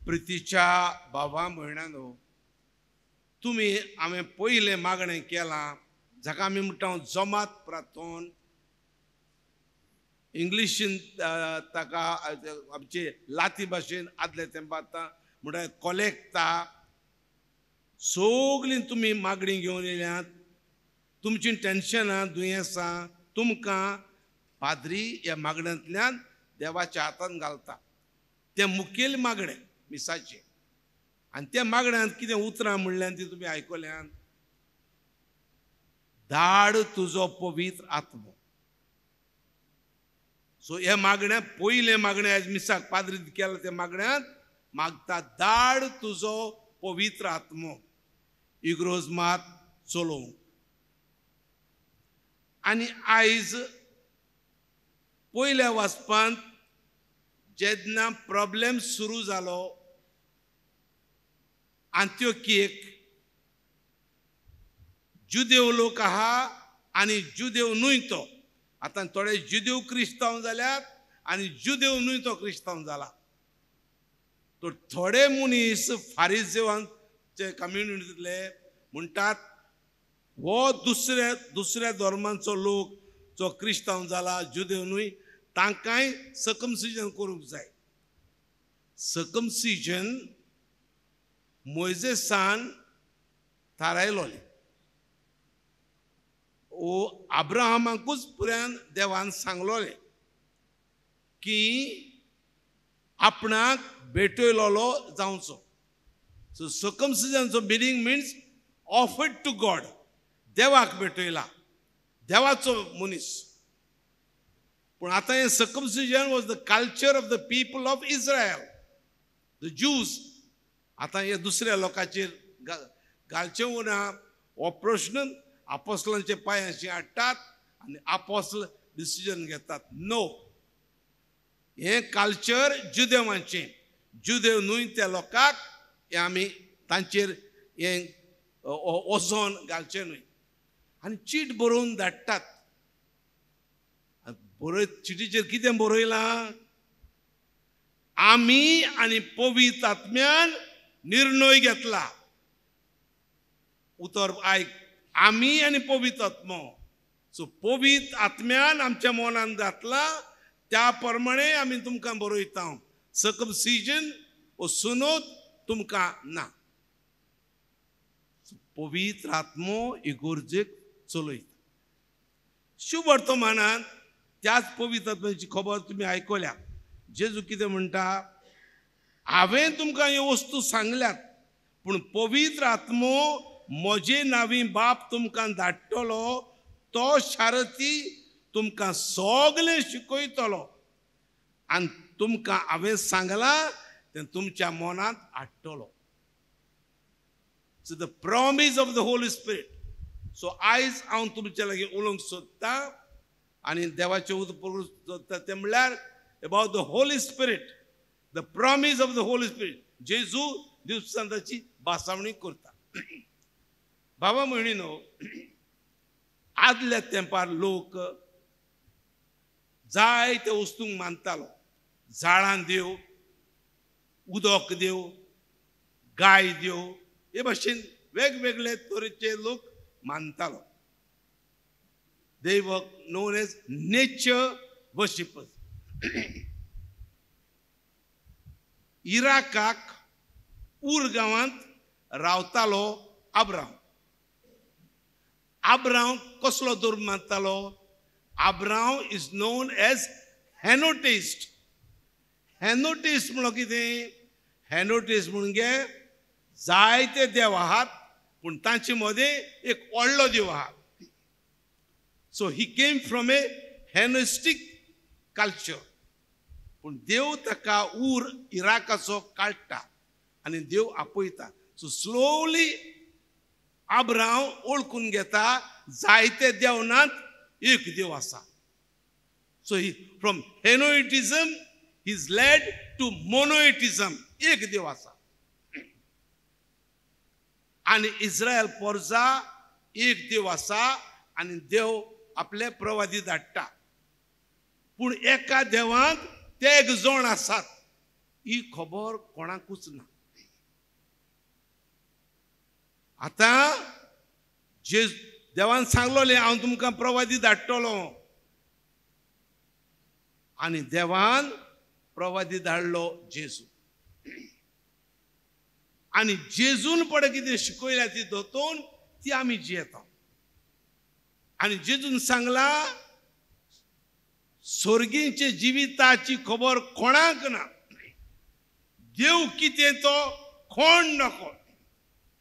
प्रितीच्या बाबा भयणांनो, तुमी हांवें पयलें मागणें केलां जाका आमी म्हणटा जमात प्रार्थन, इंग्लिशीन ताका आमचे लाती भाशेन आदले तेंपार आतां म्हणटा कॉलेक्ता. सगळीं तुमी मागणी घेवन येयल्यात, तुमचीं टेन्शनां दुयेंसां तुमकां पाद्री ह्या मागण्यांतल्यान देवाच्या हातान घालता. तें मुखेल मागणें मिसाचें. आनी त्या मागण्यांत कितें उतरां म्हणल्यान ती तुमी आयकल्यान, धाड तुजो पवित्र आत्मो. सो हे मागण्या पयलें मागणें आयज मिसाक पाद्री केलां त्या मागण्यांत मागता धाड तुजो पवित्र आत्मो इग्रोज मात चलोवंक. आनी आयज पयल्या वाचपांत जेन्ना प्रॉब्लेम सुरू जालो आंत्योकियेक, जुदेव लोक आहा आनी जुदेव न्हय तो. आतां थोडे जुदेव क्रिस्तांव जाल्यात आनी जुदेव न्हय तो क्रिस्तांव जाला. तर थोडे मनीस फारिजेवांचे कम्युनिटींतले म्हणटात हो दुसऱ्या दुसऱ्या धर्मांचो लोक जो क्रिस्तांव जाला जुदेव न्हय तांकांय सर्कमसिजन करूंक जाय. सर्कमसिजन मोयजेसान थारायलोलें, ओ आब्राहामाकूच पुरान देवान सांगलोलें की आपणाक भेटयलोलो जावचो. सो सर्कमसिजनचो meaning means offered to God, देवाक भेटयला, देवाचो मनीस. पूण आतां हें circumcision was the culture of the people of Israel, the Jews. आतां हे दुसऱ्या लोकांचेर घालचें ना हो प्रश्न आपोसलांचे पांयांशी हाडटात आनी आपोसल डिसिजन घेतात. नो, हें कल्चर जुदेवांचें, जुदेव न्हय त्या लोकांक हें आमी तांचेर हें वचोन घालचें न्हय. आनी चीट बरोवन धाडटात. बरय चिटीचेर कितें बरयलां, आमी आनी पवित्र आत्म्यान निर्णय घेतला. उतर आयक, आमी आनी पवित्र आत्मो. सो पवित्र आत्म्यान आमच्या मनान घातला त्या प्रमाणे आमी तुमकां बरयता. सर्कमसिजन ओ सुनोत तुमकां ना. पवित्र आत्मो इगोर्जेक चलयता. शुभवर्तमानान त्याच पवित्र आत्म्याची खबर तुमी आयकल्या. जेजू कितें म्हणटा, हांवें तुमकां ह्यो वस्तू सांगल्यात पूण पवित्र आत्मो म्हजे नांवी बाप तुमकां धाडटलो, तो शारती तुमकां सगळें शिकयतलो आनी तुमकां हांवें सांगलां तें तुमच्या मनांत हाडटलो. So the promise of the Holy Spirit. So आयज हांव तुमच्या लागीं उलोवंक सोदतां आनी देवाचें उतर सोदता तें म्हणल्यार about the Holy Spirit, the promise of the Holy Spirit. जेजू दिवसांताची भासावणी करता. बाबा भयणीनो, आदल्या तेंपार लोक जायते वस्तूंक मानतालो. झाडां देव, उदक देव, गाय देव, हे भाशेन वेगवेगळे तरेचे लोक मानतालो. They were known as nature worshippers. इराकाक उर गांवांत रावतालो आब्राम. आब्राम कसलो धर्म मानतालो? Abraham is known as henotheist. Henotheist म्हणलो कितें? हॅनोटिस्ट म्हणजे जायते देव आहात पूण तांचे मदें एक व्हडलो देव आहा. So he came from a henotheistic culture. पूण देव ताका उर इराकाचो काडटा आनी देव आपयता. सो स्लोली आब्राम ओळखून घेता जायते देव नात, एक देव आसा. So he from henotheism is led to monotheism, एक देव आसा. आनी इस्रायल पोरजा एक देव आसा आनी देव आपले प्रवादी धाडटा. पूण एका देवांत ते एक जण आसात. ही खबर कोणाकूच ना. आतां जे देवान सांगलोलें हांव तुमकां प्रवादी धाडटलो, आनी देवान प्रवादी धाडलो जेजू. आनी जेजून पळय कितें शिकयल्या ती दोतोन ती आमी जियेता. आनी जेजून सांगला स्वर्गींचे जिविताची खबर कोणाक ना, देव कितें तो कोण नको,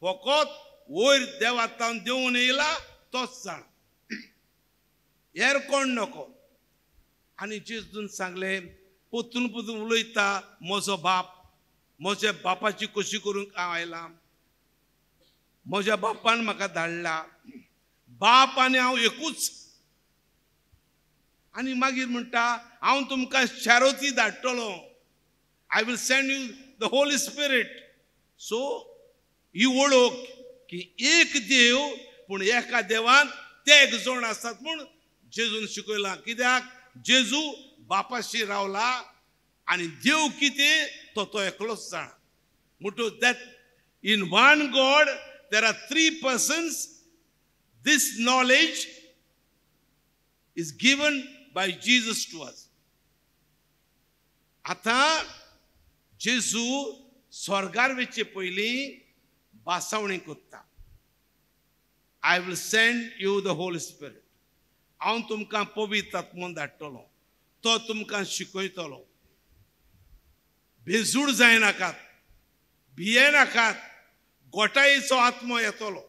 फकत वयर देवांत देवून येयला तोच जाण, हेर कोण नको. आनी जेजून सांगलें पोतून पोतून उलयता म्हजो बाप, म्हज्या बापाची कशी करूंक हांव आयलां, म्हज्या बापान म्हाका धाडला, बाप आनी हांव एकूच. आनी मागीर म्हणटा हांव तुमकां शारोती धाडटलो, I will send you the Holy Spirit. So ही वळख की एक देव पूण एका देवान ते एक जण आसात म्हूण जेजून शिकयलां. कित्याक जेजू बापाशी रावला आनी देव कितें तो तो एकलोच जाणा. म्हणटकच that in one God there are three persons. This knowledge is given by Jesus to us. आतां जेजू स्वर्गार वचचे पयलीं बासावणी करता, I will send you the Holy Spirit. हांव तुमकां पवित्र आत्मो धाडटलो, तो तुमकां शिकयतलो. बेजूड जायनाकात, भियेनाकात, गोटायेचो आत्मो येतलो.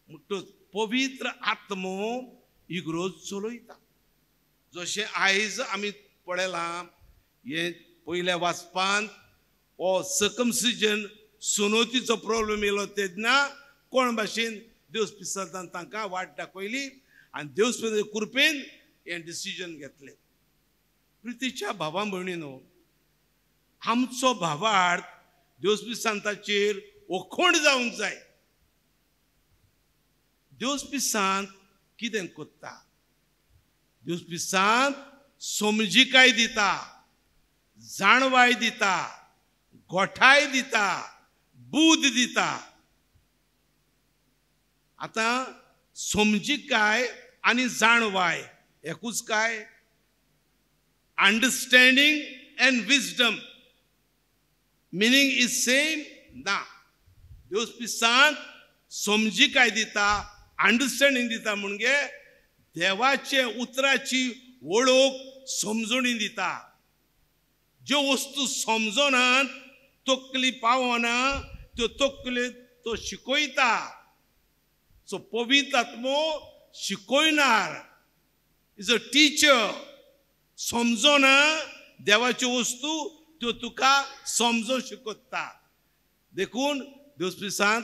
म्हणटकच पवित्र आत्मो इग्रोज चलयता. जशें आयज आमी पळयलां हें पयल्या वाचपांत हो सर्कमसिजन सुनोतीचो प्रॉब्लम येयलो तेन्ना कोण भाशेन देव पिसांतान तांकां वाट दाखयली आनी देव पिसाच्या कृपेन हें डिसिजन घेतलें. प्रितीच्या भावा भयणीनो, आमचो भावार्थ देव पिसांताचेर ओखोंड जावंक जाय. देव पिसांत कितें करता? देव पिसांत समजिकाय दिता, जाणवाय दिता, गोठाय दिता, बूद दिता. आतां समजिकाय आनी जाणवाय एकूच काय? Understanding and wisdom meaning is same ना. देव पिसांत समजिकाय दिता, अंडरस्टँडींग दिता, म्हणजे देवाचे उतराची वळख समजणी दिता. ज्यो वस्तू समजनात, तकली पावना, त्यो तकले तो शिकयता. सो पवित्र आत्मो शिकयणार, is a teacher. समजना देवाच्यो वस्तू त्यो तुका समजो शिकयता. देखून देव पिसांत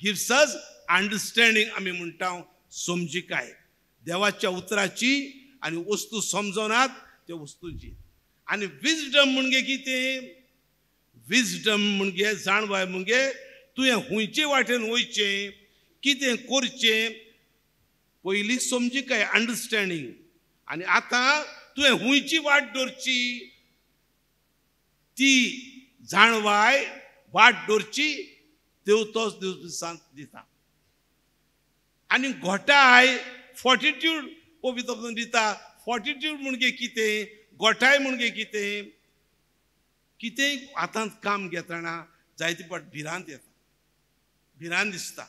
गिव्स अस अंडरस्टँडींग आमी म्हणटा समजिकाय देवाच्या उतराची आनी वस्तू समजनात त्या वस्तूची. आनी विजडम म्हणजे कितें? विजडम म्हणजे जाणवाय, म्हणजे तुवें खंयचे वाटेन वयचें, कितें करचें. पयलीं समजिकाय अंडरस्टँडींग, आनी आतां तुवें खंयची वाट दवरची ती जाणवाय, वाट दवरची देव तोच देव पिसांत दिता. आनी घोटाय फॉर्टिट्यूड पवित्र दिता. फॉर्टिट्यूड म्हणजे कितें? गोठाय म्हणजे कितें? कितेंय हातांत काम घेतना जायते फावट भिरांत येता, भिरांत दिसता.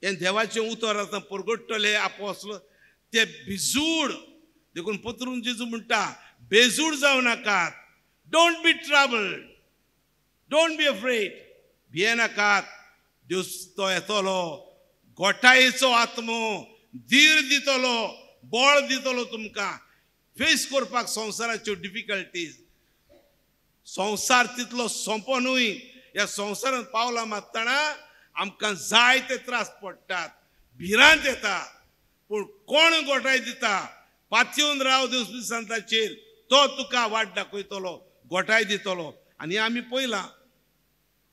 हें देवाचें उतर आतां परगट्टलें आपोसलो ते भिजूड. देखून पत्रून जेजू म्हणटा बेजूड जावं नाकात, don't be troubled, don't be afraid, भियेनाकात. देव तो येतलो, गोठायेचो आत्मो धीर दितलो, बळ दितलो तुमकां फेस करपाक संवसाराच्यो डिफिकल्टीज. संवसार तितलो सोंपो न्हय. ह्या संवसारांत पावलां मारतना आमकां जायते त्रास पडटात, भिरांत येता, पूण कोण गोठाय दिता? पातयेवन राव देव पिसांताचेर, तो तुका वाट दाखयतलो, गोठाय दितलो. आनी आमी पळयलां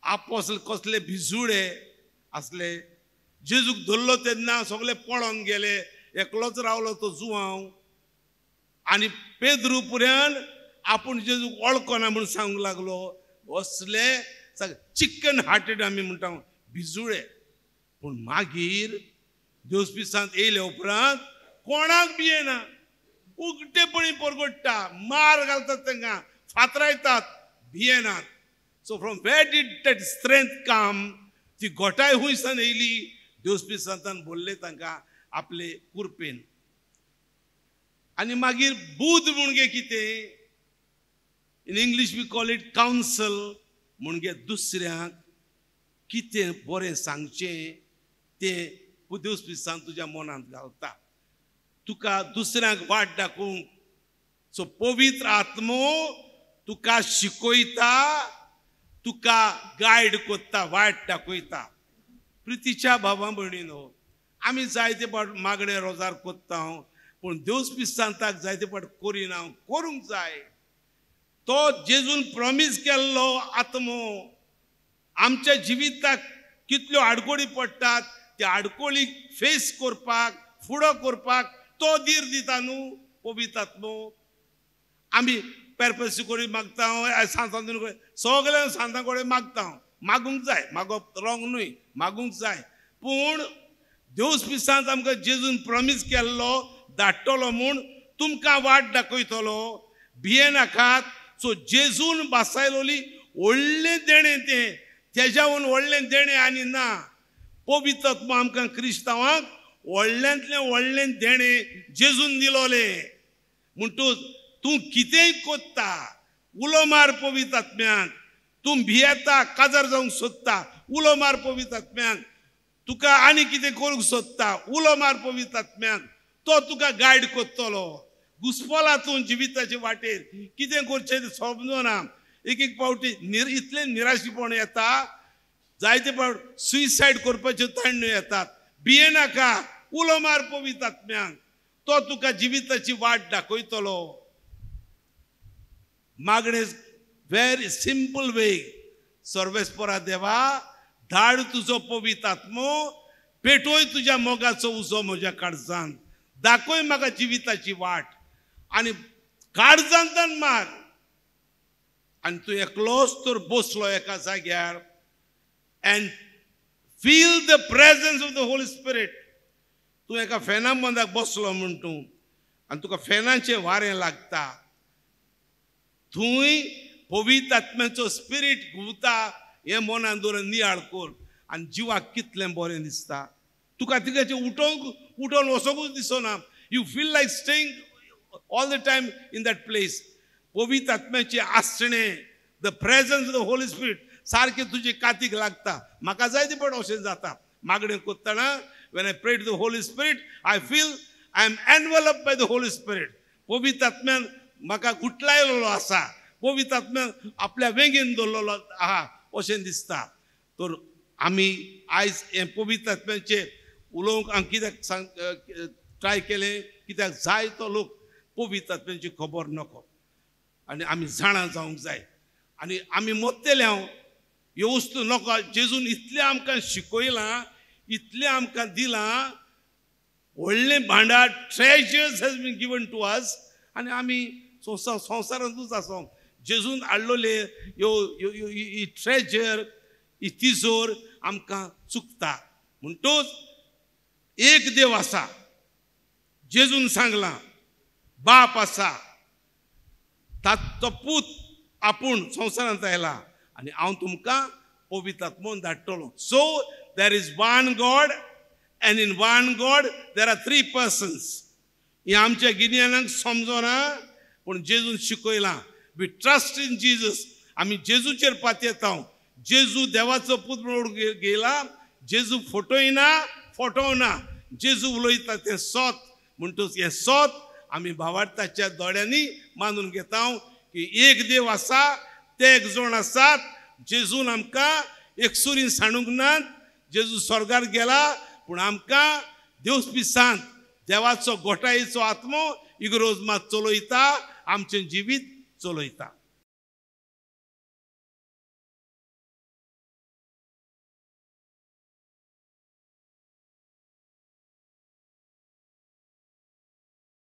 आपोसल कसले भिजुडे आसले. जेजूक धरलो तेन्ना सगळे पळोवन गेले, एकलोच रावलो तो जुवांव. आनी पेद्रू पुऱ्यान आपूण जेजूक वळखना म्हूण सांगूंक लागलो. असले चिकन हार्टेड आमी म्हणटा, भिजुळे. पूण मागीर देवस्पिसांत येयले उपरांत कोणाक भियेना, उगटेपणी परगट्टा, मार घालतात तांकां, फातरायतात, भियेनात. So from where did that strength come? ती गोठाय हुंयसान येयली? देवस्पिसांतान बोल्ले तांकां आपले कुरपेन. आनी मागीर बूद म्हणजे कितें? In English we call it counsel. म्हणजे दुसऱ्यांक कितें बरें सांगचें तें देवस्पिसांत तुज्या मनांत घालता, तुका दुसऱ्यांक वाट दाखोवंक. सो पवित्र आत्मो तुका शिकयता, तुका गायड करता, वाट दाखयता. प्रितीच्या भावा भयणीनो, आमी जायते फावट मागणे रोजार कोत्ता, पूण देवस्पिसांताक जायते फावट करिना. करूंक जाय. तो जेजून प्रॉमीस केल्लो आत्मो आमच्या जिविताक कितल्यो आडकोळी पडटात त्या आडकोळीक फेस करपाक, फुडो करपाक तो धीर दिता न्हू पवित्र आत्मो. आमी पेरपेसी कडेन मागता, सांतां कडेन, सगळ्या सांतां कडेन मागता. मागूंक जाय, मागप रॉंग न्हय, मागूंक जाय. पूण देवस्पिसांत आमकां जेजून प्रॉमीस केल्लो धाडटलो म्हूण तुमकां वाट दाखयतलो, भियेनाकात. सो जेजून बासायलोली व्हडलें देणें तें, तेज्याहून व्हडलें देणें आनी ना. पवित्र आत्मो आमकां क्रिस्तांवांक व्हडल्यांतलें व्हडलें देणें जेजून दिलोलें. म्हणटूच तूं कितेंय कोत्ता, उलो मार पवित्र आत्म्याक. तूं भियेता, काजार जावंक सोदता, उलो मार पवित्र आत्म्याक. तुका आनी कितें करूंक सोदता, उलो मार पवित्र आत्म्याक. तो तुका गायड करतलो. घुसपला तूं जिविताचे वाटेर, कितें करचें तें समजना. एक एक फावटी इतलें निराशीपण येता, जायते फावट सुसायड करपाच्यो ताण्ण्यो येतात. भियेनाका, उलो मार पवित्र आत्म्याक, तो तुका जिविताची वाट दाखयतलो. मागणें व्हेरी सिंपल वे. सर्वेस्परा देवा, धाड तुजो पवित्र आत्मो, पेटोय तुज्या मोगाचो उजो म्हज्या काळजांत, दाखय म्हाका जिविताची वाट आनी काळजांतल्यान मार. आनी तूं एकलोच तर बसलो एका जाग्यार and feel the presence of the Holy Spirit. तूं एका फॅना बंदाक बसलो म्हूण तूं आनी तुका फॅनाचें वारें लागता, थंय पवित्र आत्म्याचो स्पिरीट घुंवता. हें मनान दवरून नियाळ कर आनी जिवाक कितलें बरें दिसता. तुका तिगाचें उठोवंक उठोवन वचोंकूच दिसना. You feel like staying all the time in that place. पवित्र आत्म्याचें आसणें, the presence of the Holy Spirit सारकें तुजे कातीक लागता. म्हाका जायते फावट अशें जाता, मागणें करतना when I pray to the Holy Spirit I feel I am enveloped by the Holy Spirit. पवित्र आत्म्यान म्हाका गुटलायलेलो आसा, पवित्र आत्म्यान आपल्या वेंगेन दवरलेलो आहा अशें दिसता. तर आमी आयज हें पवित्र आत्म्याचें उलोवंक हांव कित्याक सांग ट्राय केलें, कित्याक जायतो लोक पवित्र आत्म्याची खबर नको आनी आमी जाणा जावंक जाय. आनी आमी मोत्तेले हांव ह्यो वस्तू नको. जेजून इतलें आमकां शिकयलां, इतलें आमकां दिलां, व्हडलें भांडार, treasures has been given to us. आनी आमी संवसारांतूच आसा. जेजून हाडलोले ह्यो ही ट्रेजर, ही तिजोर आमकां चुकता. म्हणटूच एक देव आसा, जेजून सांगलां, बाप आसा, तो पूत आपूण संवसारांत आयला आनी हांव तुमकां पवित्र आत्मोन धाडटलो. So there is one God and in one God there are three persons. हें आमच्या गिन्यानाक समजना, पूण जेजून शिकयलां. We trust in Jesus. आमी जेजूचेर पातयेता. जेजू देवाचो पूत म्हणून घेयला. जेजू फटयना, फटोवना. जेजू उलयता तें सत. म्हणटूच हें सत आमी भावार्थाच्या दोळ्यांनी मानून घेता की एक देव आसा, ते एक जण आसात. जेजून आमकां एकसुरीन सांडूंक नात. जेजू स्वर्गार गेला, पूण आमकां देवस्पिसांत देवाचो गोठायेचो आत्मो इगरोज मात चलयता, आमचें जिवीत चलयता.